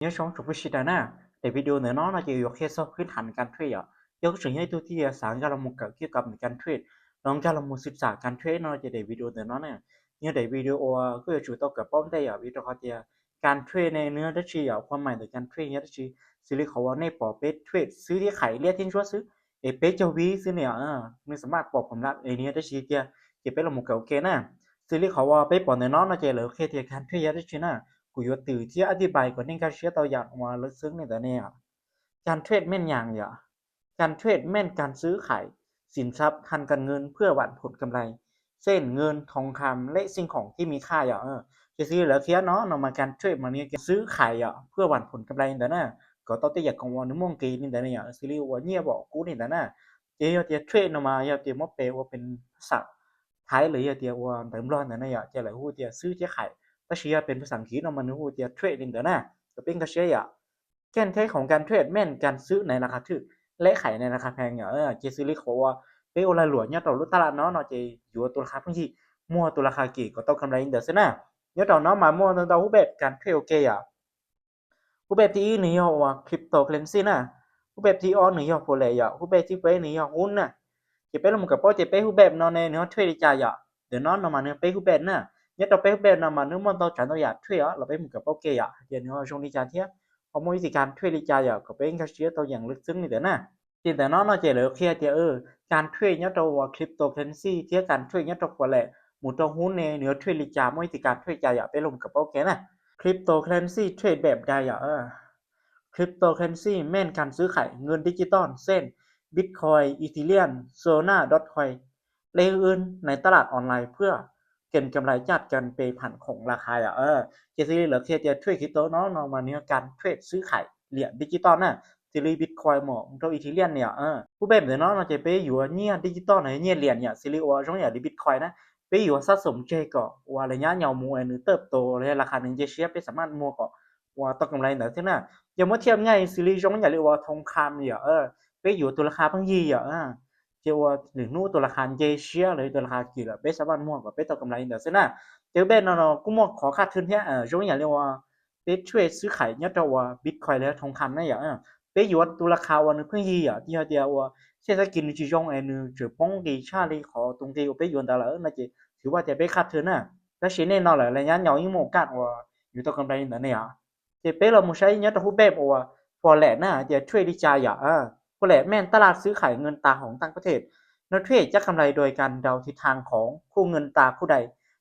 Nyob zoo tsoom phooj ywg sawv daws na, daim video ntawm no no ces yuav qhia txog phwb tham kas trade yom. Yog koj tseem yog ib tug twg xav nkag los mus kawm kiab kom kas trade, los nkag los mus xwm txam kas trade no ces daim video ntawm no na, yog daim video uas koj yuav tsum tau kawm paub ntej yom, vim rau qhov tias kas trade ne nws yog dab tsi yom, qhov main ntawm kas trade yog dab tsi. Xws li qhov uas nej pom peb trade xwb thiab qhais liab thiab ntsuab xwb, es peb caug vib xwb ne, nws xam maj pom phom lab es nws yog dab tsi tiag, ces peb los mus kawm ua ke na. Xws li qhov uas peb pom ntawm no no ces lawv qhia tias kas trade yog dab tsi na. Kuv yuav twm thiab a tij pais kom nej nkag siab tau yam uas lawv xwb li ntawd ne yom. Kas trade แม่นหยัง yom. Kas trade แม่นการซื้อขายสินทรัพย์ทางการเงินเพื่อหวังผลกำไร เช่นเงินทองคำและสิ่งของที่มีค่า yom. Ces xws li lawv qhia no no mas kas trade mas nws yog kas xwb qhais yom, phwb vam phom kam lais li ntawd na, kom tau tej yam khoom uas nws muaj nqis li ntawd na yom, xws li uas nyiaj vom kub li ntawd na. Ces yog tias trade no mas yog tias muab piv ua pes xam Thaib los yog tias ua ntawv Nplog ntawd na yom, ces lawv hu tias xwb thiab qhais, tab sis yog pes xam Kiv no mas nws hu tias trade li ntawd na, kom peb nkag siab yom. แก่นแท้ของการเทรดแม่นการซื้อในราคาถูกและขายในราคาแพง yom. Ces xws li qhov uas peb ua lag luam nyob rau lub tab laj no no ces yuav tus las khas pheej yig, muag tus las khas kim kom tau kam lais li ntawd xwb na. Nyob rau no mas muaj ntau ntau hub pej kas trade ua ke yom. Hub pej thib ib nws yog uas cryptocurrency na, hub pej thib ob nws yog forex yom, hub pej thib peb nws yog hub na. Ces peb los kawm paub tias peb hub pej no ne nws ho trade li cas yom. Ntawm no no mas nws peb hub pej na. Nyob rau peb hub pej no mas nws muaj ntau tsav ntau yam trade os, los peb mus kawm paub ke yom, hais tias nws ho zoo li cas thiab ho muaj ib txhia kas trade li cas yom, kom peb nkag siab tau yeem lwm xwb li ntawd na. Ces ntawm no no ces lawv qhia tias kas trade nyob rau uas cryptocurrency thiab kas trade nyob rau forex mus rau hub ne nws yuav trade li cas, muaj ib txhia kas trade li cas yom, peb los kawm paub ke na. Cryptocurrency trade แบบใด yom. Cryptocurrency แม่นการซื้อขายเงินดิจิตอล เช่น Bitcoin Ethereum Solana Dogecoin และอื่นๆ ในตลาดออนไลน์เพื่อเก็งกำไรจากการเปลี่ยนผันของราคา yom. Ces xws li lawv qhia tias trade crypto no no mas nws yog kas trade xwb qhais liam digital na, xws li Bitcoin mus rau Ethereum ne yom. Hub pej ntawm no no ces peb yuav nyiaj digital no, nyiaj liam yom, xws li uas zoo yam li Bitcoin na, peb yuav sab xom tseg kom uas lawv nyab nyaus mus nws tawj tus los yog las khas nws nce siab peb xam maj muag kom uas tau kam lais ntawd thiab na. Yog muab thiaj nyaij xws li zoo yam li uas thoo kham yom, peb yuav tus las khas pheej yig yom, ces uas lwm hnub tus las khas nce siab los yog tus las khas kim lawm peb xam maj muag kom peb tau kam lais li ntawd xwb na. Ces hub pej no no kuj muaj qhov khaj thwj thiab, zoo yam li uas peb trade xwb qhais nyob rau uas Bitcoin los yog thoo kham na yom. Peb yuav tus las khas uas nws pheej yig yom, yog tias uas txhiaj txab kis nws tsis zoo es nws tseem poob nqis tshaj li qhov tus nqis uas peb yuav ntawd lawm no ces twb ua tias peb khaj thwj na. Tab sis nej no lawm lawv nyab nyaus yeej muaj kam uas yuav tau kam lais li ntawd ne yom. Ces peb los mus saib nyob rau hub pej uas forex na hais tias trade li cas yom. Forex แม่นตลาดซื้อขายเงินตราของต่างประเทศ nó trade cácกำไรโดยการเดาทิศทางของคู่เงินตราคู่ใด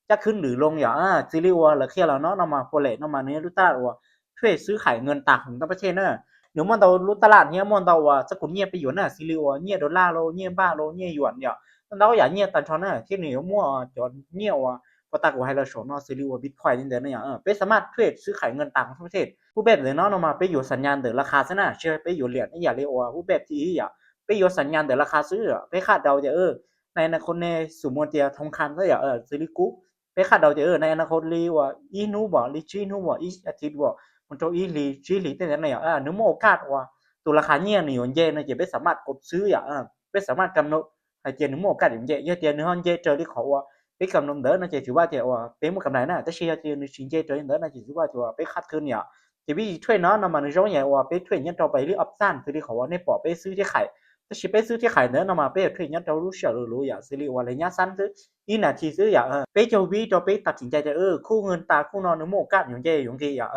จะขึ้นหรือลง yom. Xws li uas lawv qhia los no no mas forex no mas nws yog lub tab laj uas trade xwb qhais เงินตราของต่างประเทศ na. Nws muaj ntau lub tab laj thiab muaj ntau uas txoj kum nyiaj peb yuav na, xws li uas nyiaj dollar los nyiaj npaj los nyiaj yuan yom, ntau yam nyiaj tag nrho na, thiab nws yuav muaj cov nyiaj uas puag ta kuv hais los saum no xws li uas Bitcoin li ntawd na yom. Peb xam maj trade xwb qhais เงินตราของต่างประเทศ. Hub pej ntawm no no mas peb yuav xam nyas ntawm las khas xwb na, tsis yog peb yuav liam ib yam li uas hub pej thib ib yom. Peb yuav xam nyas ntawm las khas xwb, peb khaj ntau tias na na qhov ne xum mus tias thoo kham xwb yom, xws li kuv, peb khaj ntau tias na na qhov li uas ib hnub pom li tsib hnub pom ib as thiv pom mus rau ib hlis tsib hlis tej ntawd na yom, nws muaj ua kaj uas tus las khas nyiaj nws yuav nce no ces peb xam maj kov xwb yom. Peb xam maj kam no hais tias nws muaj ua kaj yuav nce, yog tias nws ho nce raws li qhov uas peb kam no ntawd no ces twb ua tias uas peb muaj kam lais na, tab sis yog tias nws tsis nce raws li ntawd no ces twb ua tias uas peb khaj thwj yom. Ces vib thi trade no no mas nws zoo yam uas peb trade nyob rau pais lib option xws li qhov uas nej pom peb xwb thiab qhais, tab sis peb xwb thiab qhais ntawd no mas peb yuav trade nyob rau lub sij hawm luv luv yom, xws li uas lawv nyab xab xwb, ib nas this xwb yom. Peb caug vib rau peb tas txim ncai tias khub เงินตรา khub no nws muaj ua kaj yuav nce yuav nqis yom,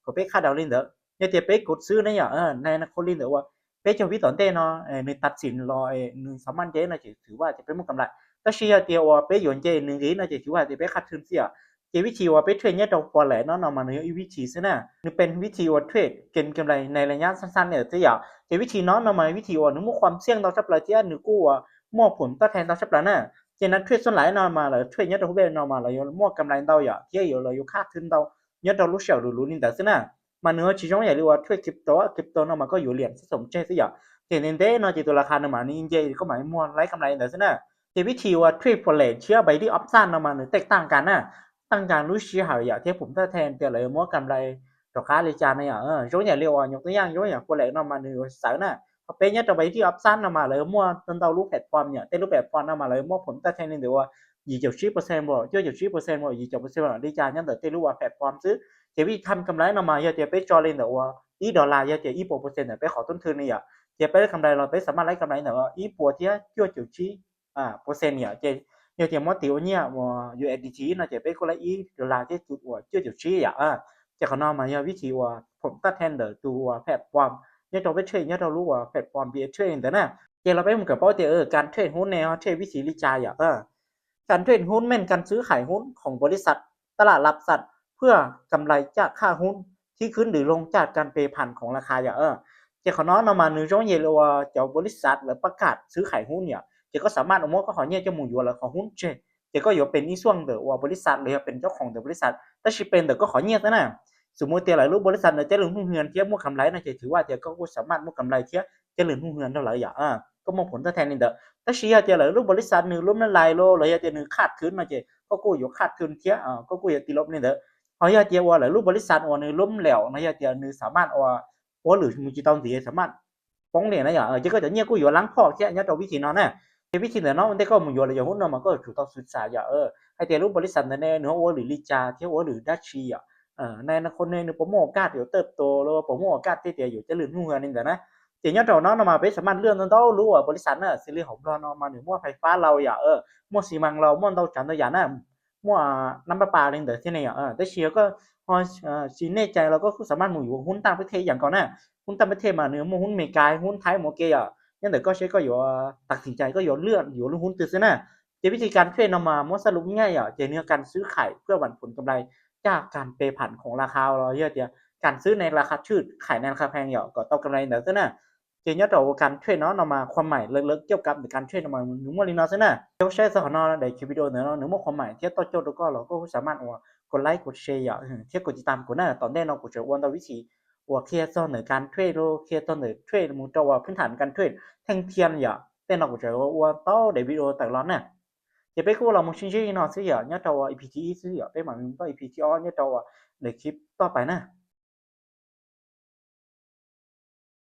kom peb khaj ntau li ntawd. Yog tias peb kov xwb ne yom, na na qhov li ntawd uas peb caug vib tom ntej no nws tas txim los nws xam maj nce no ces twb ua tias peb muaj kam lais, tab sis yog tias uas peb yuav nce nws nqis no ces twb ua tias peb khaj thwj xwb yom. Ces vib thi uas peb trade nyob rau forex no no mas nws yog ib vib thi xwb na, nws peb vib thi uas trade เก็งกำไรในระยะสั้นๆ li ntawd xwb yom. Ces vib thi no no mas vib thi uas nws muaj ความเสี่ยง ntau tshaj plaws thiab nws kuj uas muaj phom tab thej ntau tshaj plaws na. Ces nav trade xub lais no mas lawv trade nyob rau hub pej no mas lawv yuav muaj kam lais ntau yom, thiab yuav lawv yuav khaj thwj ntau nyob rau lub sij hawm luv luv li ntawd xwb na. Mas nws tsis zoo yam li uas trade crypto, crypto no mas koj yuav liam xab xom tseg xwb yom. Ces ntev ntev no ces tus las khas nws mam li nce koj mam muag laib kam lais li ntawd xwb na. Ces vib thi uas trade forex thiab pais lib option no mas nws tej tag kas na, tag kas lub sij hawm yom thiab phom tab thej tias lawv yuav muab kam lais rov qab li cas na yom. Zoo yam li uas nyuam tus yaj zoo yam forex no mas nws yuav xawv na, ho peb nyob rau pais lib option no mas lawv muaj ntau lub platform yom, tej lub platform no mas lawv muaj phom tab thej li ntawd uas yim caum tsib percent pom, cuaj caum tsib percent pom, yim caum percent pom li cas nyob ntawm tej lub platform xwb. Ces vij tham kam lais no mas yog tias peb tso li ntawm uas ib dollar yog tias ib puas percent ntawm peb qhov tub thwj ne yom, ces peb kam lais los peb xam maj laib kam lais ntawm ib puas thiab cuaj caum tsib percent yom. Ces yog tias muab tiv ua nyiaj uas U S D T no ces peb kuj laib ib dollar thiab cuaj caum tsib yom. Ces qhov no mas yog vib thib uas phoom tab then ntawm tus uas platform nyob rau peb trade nyob rau lub uas platform Bittrex ntawd na. Ces los peb mus kawm paub tias kas trade hub ne ho trade vib thib li cas yom. Kas trade hub เป็นการซื้อขายหุ้นของบริษัท ตลาดหลักทรัพย์ เพื่อกำไรจากค่าหุ้นที่ขึ้นหรือลงจากการแปรผันของราคา yom. Ces qhov no no mas nws zoo yam li uas cov บริษัท lawv ประกาศซื้อขายหุ้น yom, ces koj xam maj ua muab koj qhov nyiaj coj mus yuav lawv qhov hub tseg, ces koj yuav pem ib xuaj ntawm uas บริษัท los yog pem เจ้าของ ntawm บริษัท tab sis pem ntawm koj qhov nyiaj xwb na. Xws li tias lawv lub บริษัท ntawd caij lwm hnub hwv thiab muaj kam lais no ces thwv ua tias koj kuj xam maj muaj kam lais thiab caij lwm hnub hwv rau lawv yom, koj muaj phoom tab then li ntawd. Tab sis yog tias lawv lub บริษัท nws lub nab lais los los yog tias nws ขาดทุน no ces koj kuj yuav ขาดทุน thiab koj kuj yuav tiv los li ntawd. Ho yog tias uas lawv lub บริษัท uas nws ล้มเหลว no yog tias nws xam maj uas ua lwm mus tsis tau ntxiv xam maj poob li na yom, ces koj cov nyiaj kuj yuav lab phom thiab nyob rau vib thib no na. Ces vib thib ntawm no ua ntej koj mus yuav lawv cov hub no mas koj yuav tsum tau xwm xam yom, hais tias lub บริษัท ntawd ne nws ho ua lwm li cas thiab ua lwm dab tsi yom. Ne no qhov ne nws puas muaj โอกาส yuav เติบโต los puas muaj โอกาส thiab tias yuav caij lwm hnub hwv li ntawd na. Ces nyob rau no no mas peb xam maj lwaj ntau ntau lub uas บริษัท na, xws li hauv Nplog no mas nws muaj ไฟฟ้า los yom, muaj ซีเมนต์ los, muaj ntau tsav ntau yam na, muaj น้ำประปา li ntawd thiab ne yom. Tab sis koj ho tsis nej cai los koj kuj xam maj mus yuav hub ต่างประเทศ ib yam nkaus na. Hub ต่างประเทศ mas nws muaj hub Meskas, hub Thaib mus ua ke yom, nyob ntawm koj seb koj yuav ตัดสินใจ koj yuav lwaj yuav lub hub twg xwb na. Ces vib thib kas trade no mas muab xab lub nyaj yom, ces nws yog การซื้อขายเพื่อหวังผลกำไรจากการแปรผันของราคา los yog tias การซื้อในราคาถูก ขายในราคาแพง yom, kom tau kam lais ntawd xwb na. Ces nyob rau uas kas trade no no mas ความหมายลึกๆ เกี่ยวกับ ntawm kas trade no mas nws muaj li no xwb na. Ces koj saib txog qhov no daim video ntawd no nws muaj ความหมาย thiab tau coj rau koj los koj kuj xam maj uas กดไลค์ กดแชร์ yom, thiab กดติดตาม kuv na. Tom ntej no kuv tseem ua ntau vib thib uas qhia txog ntawm kas trade los qhia txog ntawm trade mus rau uas พื้นฐานการ trade แท่งเทียน yom. Tej no kuv tseem ua ntau daim video tawm los na. Ces peb kuj los mus sib ntsib no xwb yom, nyob rau uas E P thib ib xwb yom, peb mam li mus txog E P thib ob nyob rau uas daim clip tom pais na.